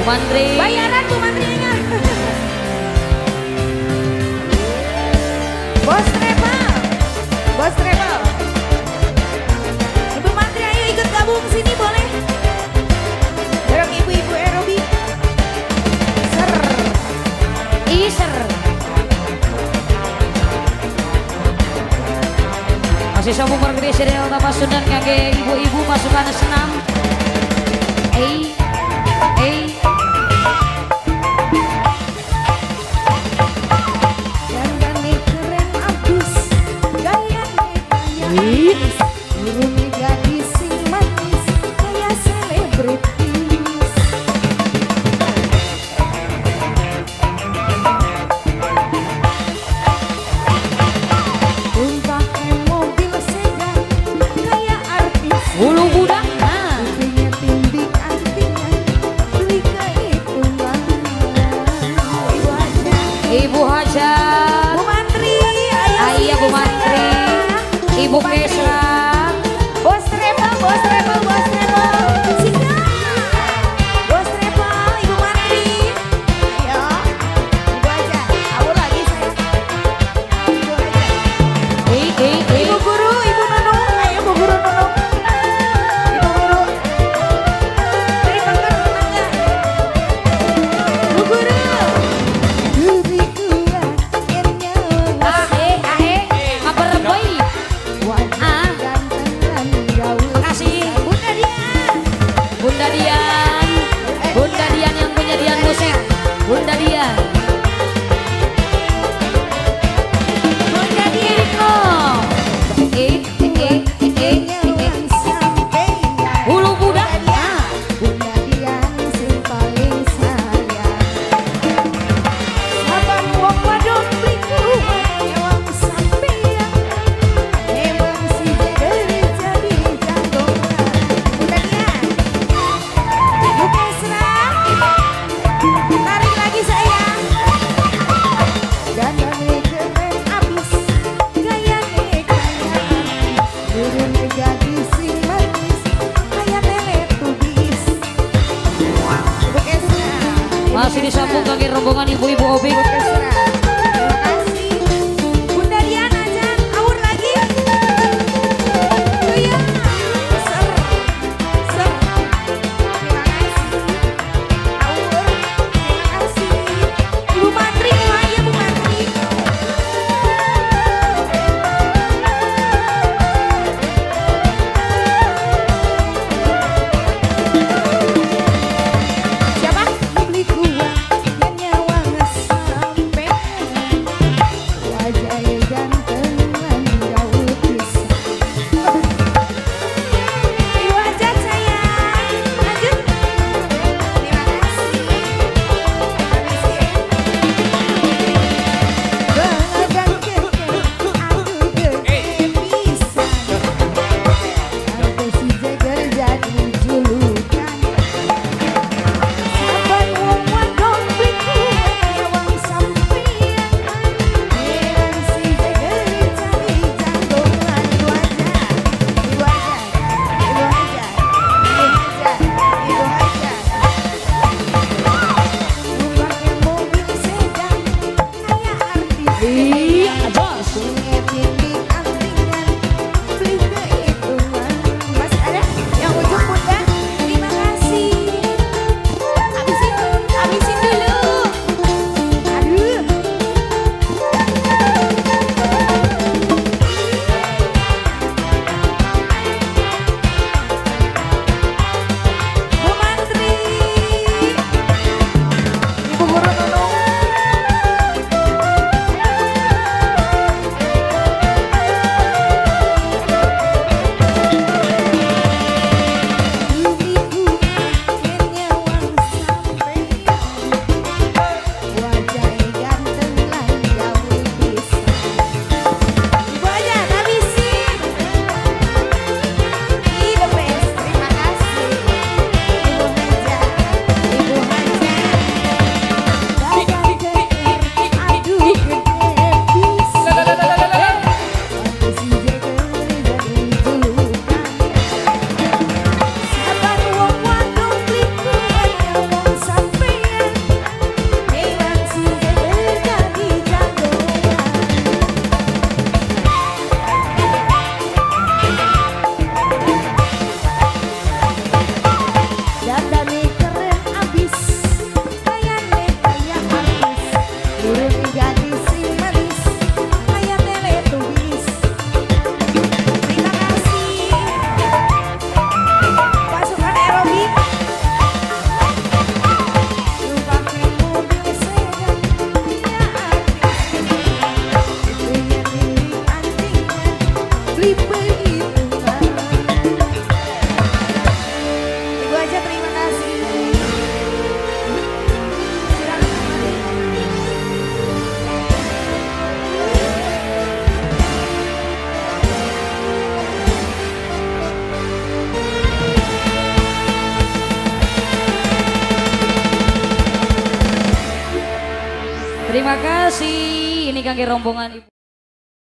Bu Mantri. Bayaran Bu Mantrinya. Bos Travel. Bos Travel. Ibu Mantri ayo ikut gabung sini boleh. Dorong ibu-ibu aerobik. Ser. Iser. Masih sambung bareng serial Pasundan kangge ibu-ibu pasukan senam. Eh eh. Dandane keren abis, gayane kaya artis, gurune gadis sing manis, kaya selebritis. Tumpake mobil sedan, kaya artis. Hulu budak. Kupingnya tindik antingan, beli kehitungan. Ibu Hajat. Ibu Hajat. Bu Mantri, ayo Ayo Bu Mantri. Ibu Kesra. Bos Travel, Bos Travel, Bos Travel. Singgah. Bos Travel, Ibu Mantri. Ayo. Ibu Hajat, awur lagi saya. Ibu Hajat. Eh eh eh. Ibu Guru, Ibu Nunung, ayo Bu Guru Nunung. Ibu Guru. Dari Bangor tetangga. Bu Guru. Duri kuat yen nyawa. Ah eh ah eh. Ngapain? Wajah ganteng lan gaul. Kasih. Bunda Dian. Bunda Dian. Bunda Dian yang punya Dian Musik. Bunda Dian. Bunda Dian. Oh. Eh eh eh eh eh. Sampeyan. Hulu budak. Bunda Dian sing paling sayang. Saban wong wadon beli kuat nyawang sampeyan. Emang si jadi jadi jagoan. Bunda Dian. Bu Kesra. Tarik lagi sayang. Dandane keren abis, gayane kaya artis, gurune gadis sing manis, kaya Teletubbies. Bu Kesra. Masih disambung kaki rombongan ibu-ibu obik. Bu Kesra. Terima kasih. Bunda Dian aja, awur lagi. Iya. Ser. Ser. Terima kasih. Awur. Terima kasih. Ibu Mantri, ayo Bu Mantri. Siapa? Beli kuat, yen nyawang sampeyan. Terima kasih. Ini kangge rombongan ibu.